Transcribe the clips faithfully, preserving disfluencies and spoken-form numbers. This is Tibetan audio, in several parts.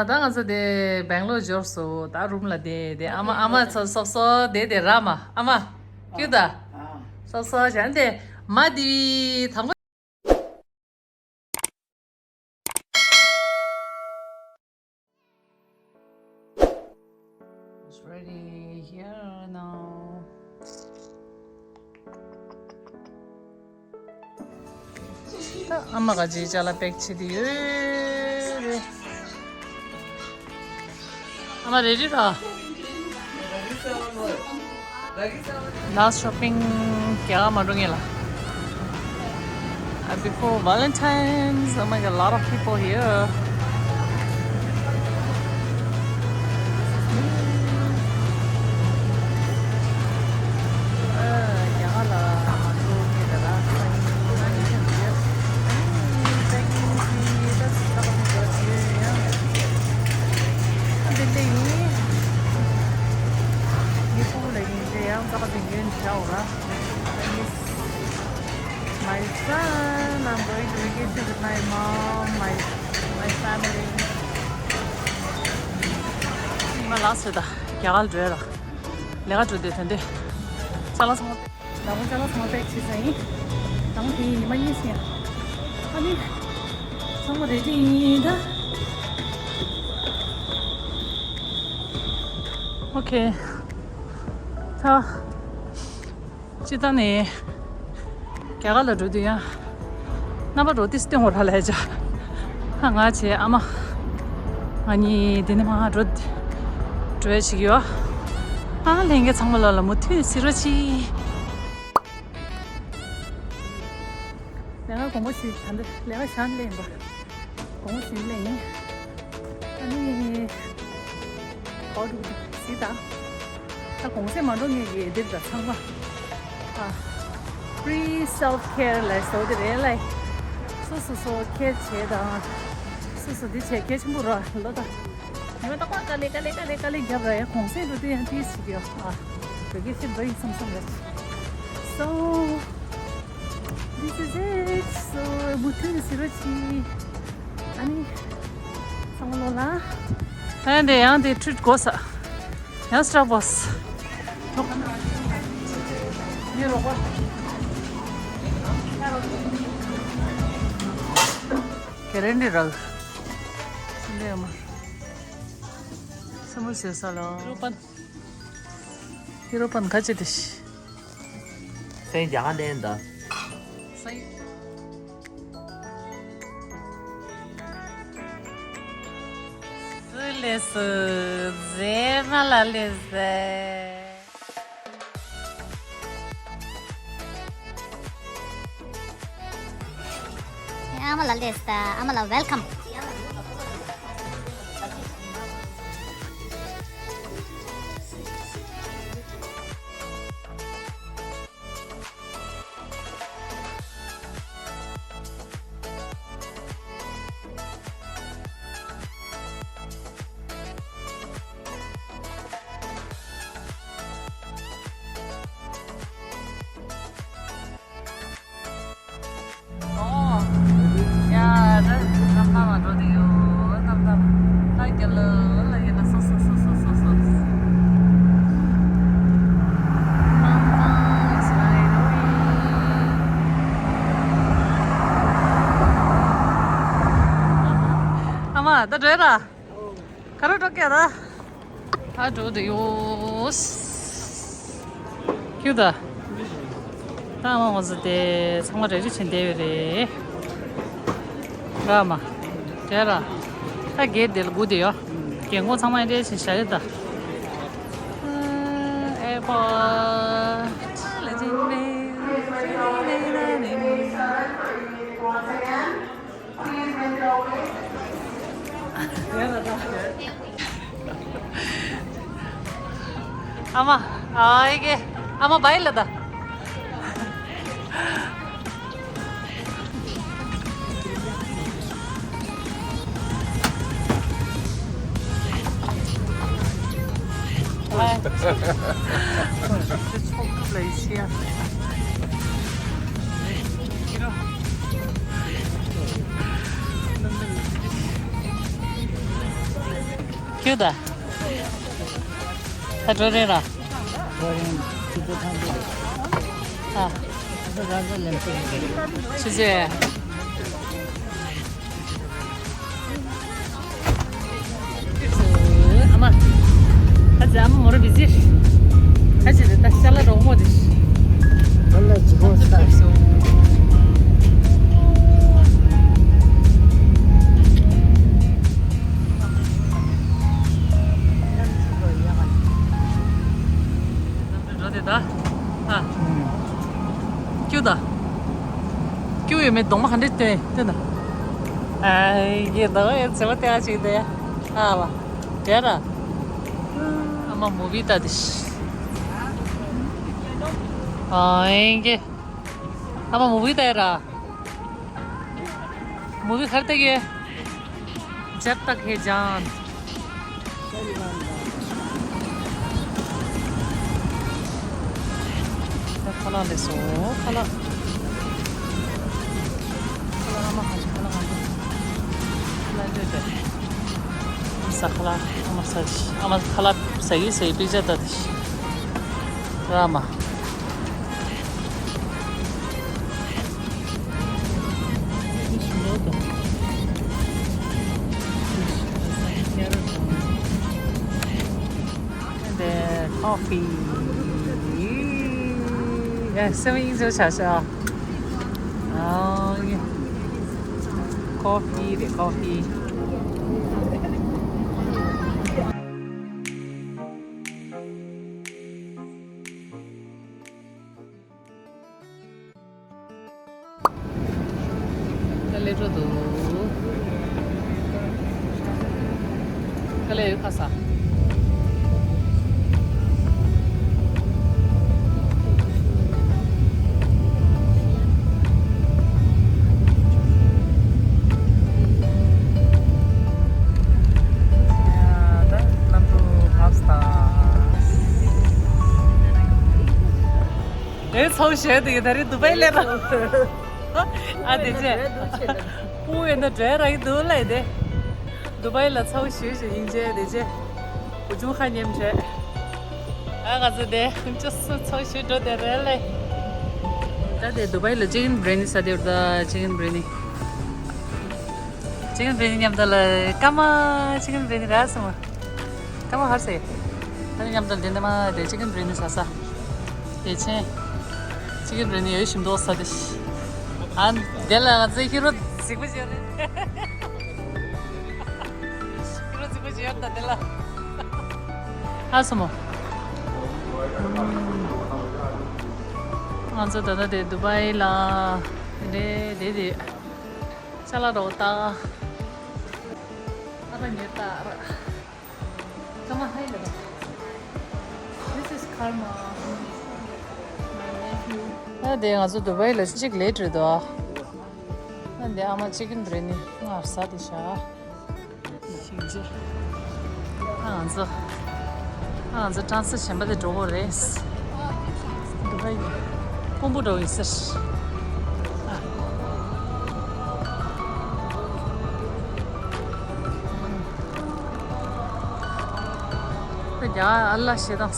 ད་ང་ཚོ་དེ་སྦེང་ལོར་འབྱོར་སོང་། ད་རུམ་ལ་བསྡད་དེ། ཨ་མ་ཨ་མ་ཚོ་སོབ་སོབ་བསྡད་དེ་ར། མ་ཨ་མ་ཁྱོད་ད་སོབ་སོབ་བྱས་ཏེ་མ་དེ་དང་པོ། It's ready here now. ད་ཨ་མ་ག་ཅིག་ཅ་ལག་པེག་བྱེད་དེ་ཡོད་རེད། ཨ་མ་རེ་ཌི་ར། Last shopping རྒྱ་གར་མ་འགྲོ་ངེས་ལ། Uh, before Valentine's, oh my God, a lot of people here. My son, I'm going to vacation with my mom, my, my family. ང་ལགས་སོ། ད་རྒྱ་གར་འགྲོ་ཡ་ལ། ལས་ཀ་འགྲོ་དུས་ད་འདི་ཅ་ལག་ཚང་མ། ད་ང་ཅ་ལག་ཚང་མ་པེག་བྱས་ཚར་ཡིན། ད་ང་དེ་ཉི་མ་གཉིས་ཟིན། ཨ་ནི་ཚང་མ་རེ་ཌི་ཡིན་ད། ཨོ་ཁེ། ད། སྤྱིར་བཏང་ནས་རྒྱ་གར་ལ་འགྲོ་དུས་ཡང་རྣམ་པ་རོ་ཏིས་སྟོན་འོ་ར་ལས་བྱ། ཨ་ང་བྱས་ཨ་མ་ང་གཉིས་འདི་ནས་མར་འགྲོ། འགྲོ་ཡ་ཞིག་ཡོད། ཨ་ལྷན་རྒྱས་ཚང་མ་ལ་ལ་མུ་མཐུད་གཟིགས་རོགས་གྱིས། ལས་ཀ་དགོང་མོ་ཞིག་ད་འདི་ལས་ཀ་ཞག་ལས་ཡིན་པ། དགོང་མོ་ཞིག་ལས་ཡིན། ཨ་ནི། ཨོ་ཌུ་སི་ད། ད་གུང་སེང་མ་འགྲོ་ངེས་ཀྱི་འདིར་ད་ཚང་མ། ཨ། free self care ལ་ཟེར་བ་དེ་རེད་ལ། སོ་སོ་སོ་ཁེར་བྱེད་དང་། སོ་སོ་འདི་བྱེད་གལ་ཆེན་པོ་ར་ལོ་ད། ཉི་མ་རྟག་པར་དཀའ་ལས་དཀའ་ལས་དཀའ་ལས་དཀའ་ལས་རྒྱབ་ར་ཡ། གུང་སེང་འགྲོ་དུས་ཡང་ཏིས་ཞིག་ཡོད། ཨ། བེ་ཀེ་ཤན་འགྲོ་ཡིན་བསམ་བསམ་ར། So, this is it. So, མུ་མཐུད་ནས་གཟིགས་རོགས་གྱིས། ཨ་ནི། ཚང་མ་ལོ་ལ། ཨ་འདི་ཡང་འདི་ཁྲུད་དགོས་ས། ཡང་སི་ཊར་བག་སི། གེ་རེ་འདི་རག་སི་འདི་ཡང་མ། སི་མུ་ཟེར་ས་ལ། ཧི་རོ་པན་ཁ་ཅིག་དེ་ཤི། སེང་རྒྱ་གར་ལེན་ད། སེང་། སུ་ལས་སུ། མཛེས་མ་ལ་ལས་ཟེ། ཨ་མ་ལ་ལས་ད། ཨ་མ་ལ་ཝེལ་ཀམ། ཨོ། ཡ། ད་གནམ་ཐང་ལ་འགྲོ་དེ་ཡོད། གནམ་ཐང་། ད་རྒྱ་ལ་ལ་ཡིན་ན་སོ་སོ་སོ་སོ་སོ་སོ། གནམ་ཐང་ལ་སོང་ཡོད། ཨ་མ་ད་འགྲོ་ཡ་ར། ག་རེ་འགྲོ་སྐད་ར། ཨ་འགྲོ་དེ་ཡོད། ཁྱོད་ད། ད་མ་ང་ཚོ་དེ་ཚང་མ་རེ་རེ་བྱེད་བསྡད་ཡོད་རེད། ར་མ། དེ་ར། ད་གེ་དེ་ལ་སྒུག་དེ་ཡོད། རྒན་གོག་ཚང་མ་རེ་བྱེད་བཞག་ཡོད་ད། ཨེ་པོ། ཨ་མ། ཨ་ཡེ་གེ། ཨ་མ་བའི་ལ་ད། ཁྱོད་ད། ད་འགྲོ་རན་ར། འགྲོ་རན། ཨ། ཆུ་ཚོད། ཨ་མ། ཨ་ཅེ་ཨ་མ་མོ་ར་བི་ཟི། ཨ་ཅེ་ད་ཤ་ལ་རོགས་མོ་དེ། ཤ་ལ་ཅི་གོ་ས། རོ་དེ་ད། ཨ། ཀྱུ་ད། ཀྱུ་ཡོད་མེད་གདོང་མ་ག་འདྲས་སྟོན་སྟོན་ད། ཨ་ཡེ་ད་ཡེ་ཚེ་བ་ཏེ་ཨ་ཅིག་དེ། ཨ་བ། དེ་ར། ཨ་མ་མུ་བི་ད་དེ་ཤི། ཨ་ཡེ་གེ། ཨ་མ་མུ་བི་ད་ར། མུ་བི་ཁར་ཏེ་གེ། जब तक है जान। ཁ་ལག་ལས་སོ། ཁ་ལག་ཁ་ལག་ཨ་མ་ཁ་ཅིག་ཁ་ལག་ང་ཚོ་ཁ་ལག་འདྲ་འདྲ། ཨ་མ་ཟ་ཁ་ལག་ཨ་མ་ཟ་ཨ་མ་ཁ་ལག་ཟ་ཡི་ཟ་ཡི་པི་ཛ་ད་དེ་ཤི། ར་མ། The coffee. Yeah, seven years old. Oh, yeah. Coffee, the coffee. དཀའ་ལས་འགྲོ་འདུག་དཀའ་ལས་ཡོད་ཁ་ས། ད་ལམ་འགྲོ་བབས་ད། ཨེ་ཚོགས་ཞེས་དེ་ད་རེས་དུ་བའི་ལས་ར། ཨ་དེ་རྗེས། སྤུ་ཡོད་ན་འབྲས་རག་གི་འདུག་ལས་དེ། དུ་བའི་ལ་ཚོགས་ཞེས་ཞེས་ཡིན་རྗེས་དེ་རྗེས། བུ་ཆུང་ཁ་ཉེམ་བྱས། ཨ་ང་ཚོ་དེ་ཅོ་སུ་ཚོགས་ཞེས་འགྲོ་དེ་རེད་ལས། ད་དེ་དུ་བའི་ལ་ཅི་ཀན་བི་རི་ཡ་ནི་ཟ་དེ་ད་ཅི་ཀན་བི་རི་ཡ་ནི། ཅི་ཀན་བི་རི་ཡ་ནི་མཉམ་དུ་ལ་ཀ་མ་ཅི་ཀན་བི་རི་ཡ་ནི་ར་སོང་བ། ཀ་མ་ཧར་སེ། ཨ་ནི་མཉམ་དུ་དེ་འདི་མ་དེ་ཅི་ཀན་བི་རི་ཡ་ནི་ཟ་ས། དེ་ཆེན། ཅི་ཀན་བི་རི་ཡ་ནི་ཡོད་ཞིམ་མདོག་ས་དེ་ཤི། ཨ་དེ་ལ་ང་ཚོའི་ཧི་རོ་གཟིགས་པོ་བྱས་རེད། ཧི་རོ་གཟིགས་པོ་བྱས་ཡོད་ད་དེ་ལ། ཨ་སོ་མོ། ང་ཚོ་ད་ལྟ་དེ་དུ་བའི་ལ་དེ་དེ་དེ། ཅ་ལག་རོགས་ད། ཨ་ར་ཉེ་ད་ར། ཀ་མ་ཧའི་ལ་ར། This is Karma. My nephew. ཨ་དེ་ང་ཚོ་དུ་བའི་ལ་གཅིག་ལེ་ཊི་རེད་དོ། ཨ་དེ་ཨ་མ་ཅི་ཀན་བི་རི་ཡ་ནི་ང་ཟ་དེ་ཤ། ཤིང་རྗེ། ཨ་ང་ཚོ། ཨ་ང་ཚོ་ཀྲང་སི་གཞན་པ་དེ་འགྲོ་གོ་རེད། འདུག་ག་ཡིན། དཔོན་པོ་འགྲོ་ཡིན་ཟེར། ཨ། ཨ་ཡ་ཨ་ལ་ཞེ་དང་།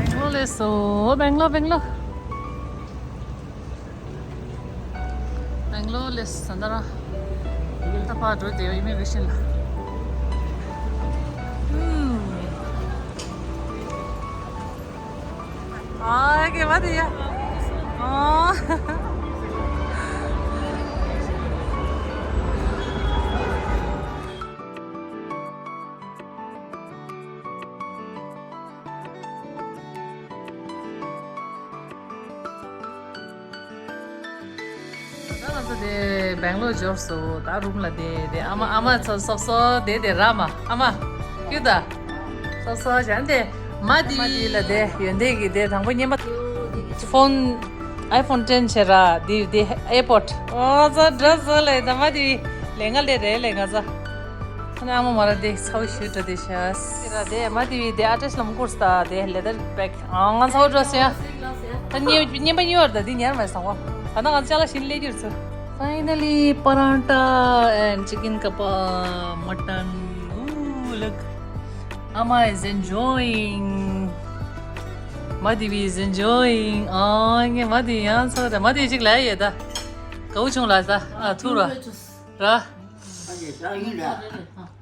སྦེང་ལོར་སླེབས་སོང་། སྦེང་ལོར། སྦེང་ལོར། སྦེང་ལོར་སླེབས་སོང་ད་ར། ད་ཕར་འགྲོ་བསྡད་ཡོད་ཨི་མི་གྷི་རེ་ཤན་ལ། ཨུམ། ཨ་ཀེ་མ་དེ་ཡ། ཨ། ད་ང་ཚོ་དེ་སྦེང་ལོར་འབྱོར་སོང་། ད་རུམ་ལ་བསྡད་དེ། ཨ་མ་ཨ་མ་ཚོ་སོབ་སོབ་བསྡད་དེ་ར་མ། ཨ་མ། ཀྱུ་ད། སོབ་སོབ་བྱས་ཏེ། མ་དེ་ལ་བསྡད་ཡོན་ཏན་གྱི་དེ་དང་པོ་བརྙན་པ། ཕོན། ཨའི་ཕོན་ཊེན་བྱས་ར་དེ་དེ་ཨེར་པོར་ཊི། ཨོ་ཙོ་འགྲོ་སོང་ལེ། ད་མ་དེ་ལས་ང་ལས་རེད་ལེ་ང་ཚོ། ཨ་མ་མ་ར་དེ་ཚའོ་ཤུ་ཏྲ་དེ་ཤ་སི་ར་དེ་མ་དེ་བི་དེ་ཨ་ཏྲེས་ལམ་སྐོར་སྟ་དེ་ལེ་དར་པེག་ཨང་ང་ཚའོ་འགྲོ་སེ་ཡ། ད་ཉེ་ཉེ་པ་ཉེ་བར་ད་དེ་ཉར་མ་སང་བ། ད་ན་ང་ཅ་ལག་ཤིན་ལེ་གྱུར་ཚུ། Finally, paratha and chicken kappa, mutton. Ooh, look. Ama is enjoying. Madhavi is enjoying. ཨ་ངས་མ་དེ་ཡང་ཚོ་ར་མ་དེ་ཅིག་ལ་ཡེ་ད། གའུ་ཆུང་ལ་ད་ཨ་ཐུ་ར་ར། ཨ་ཡེ་ད་ཡིན་ད།